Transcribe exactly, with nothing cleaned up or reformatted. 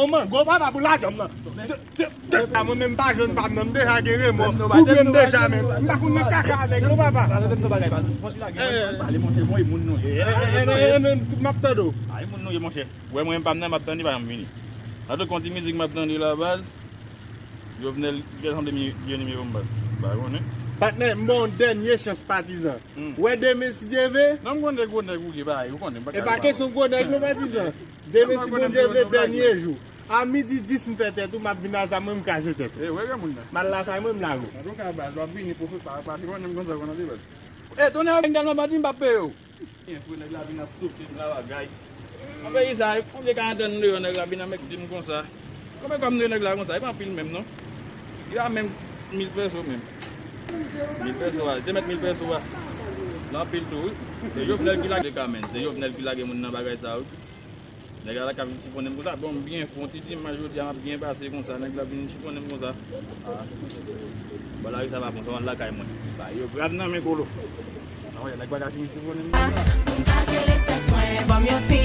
fè yon mango, papa, pou lajan m nan. Te, te, te, a mwen menm pa jwenn sa m nan, m deja gen remò. Ou byen m deja, men. M pa konn nan kaka avèk yo, papa. Pale, pale, pale, pale, pale, monchè, bon, e moun nou ye. E, e, e, e, e, men, m ap tande w. A, e moun nou ye, monchè. Wè, mwen menm pa m nan, m ap tande, pa janm vini. Sa tou konn ti mizik m ap tande la, baz. Jovenel, gen sanble mi-, gen nimewo m, baz. Ba konnen. Patnè, m ba w dènye chans, patizan. Hmm. Wè demen, si Dye vle. Non, m konnen gwo nèg ou ye, ba, ou konnen, m pa. E pa kesyon gwo nèg, non, patizan. Demen, si Bondye vle, dènye jou. A midi dis, m fè tèt ou, m ap vin a zam mwen, m kraze tèt ou. E, wè, granmoun nan. M al lakay mwen, m lage w. Antouka, baz, w ap vini pou pa, pa, pa, pa, konn sa, konn sa, baz. E, tonnè, vin tèlman bandi, m p ap peye w. Byen, frè, nèg la vin ap soufle m la bagay. Nan peyi sa, konbyen ka antann m deyò, nèg la vin ap di m konsa. Konbyen kòb m dwe nèg la konsa? E pa anpil menm, non. Li pa menm mil pèso menm. Mil pèso a, li te mèt mil pèso a. Li anpil tou, wi. Se Jovenel ki lage ka, menm. Se Jovenel ki lage moun nan bagay sa, wi. Nèg la ka vin sifonnen m konsa. Bon, m byen fon, ti dimanch jodi a, m ap byen pase konsa. Nèg la vin sifonnen m konsa. Ah. Bon, lari sa pa bon, sa w al lakay mwen. Ba, yo grav nan men kolo. Non, nèg pa ka vin sifonnen m konsa. Pou m pa jere strès mwen, ban m yon ti